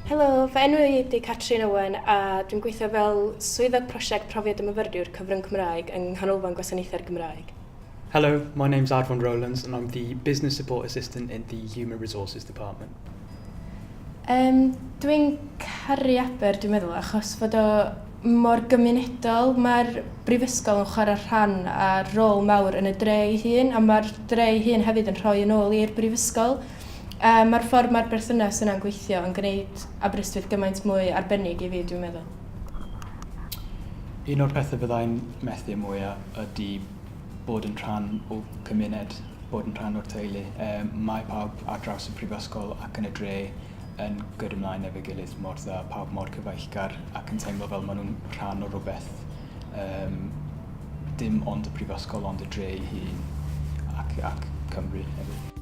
Helo, fy enw i ydy Catrin Owen a dwi'n gweithio fel Swyddog Prosiect Profiad y Myfyriwr Cyfrwng Cymraeg yng Nghanolfan Gwasanaethau'r Gymraeg. Hello, my name's Adfon Rowlands and I'm the Business Support Assistant in the Human Resources Department. Um, dwi'n caru Aber, dwi'n meddwl, achos fod o mor gymunedol. Mae'r brifysgol yn chwarae rhan a rôl mawr yn y dre ei hun, a mae'r dre ei hun hefyd yn rhoi yn ôl i'r brifysgol. A mae'r ffordd mae'r berthynas yna'n gweithio yn gwneud Aberystwyth gymaint mwy arbennig i fi, dwi'n meddwl. Un o'r pethau fyddai'n methu y mwyaf ydy bod yn rhan o cymuned, bod yn rhan o'r teulu. Um, mae pawb ar draws y prifysgol ac yn y dre yn gyrru ymlaen efo'i gilydd mor dda, pawb mor cyfeillgar ac yn teimlo fel maen nhw'n rhan o rhywbeth um, dim ond y prifysgol ond y dre ei hun ac, ac Cymru hefyd.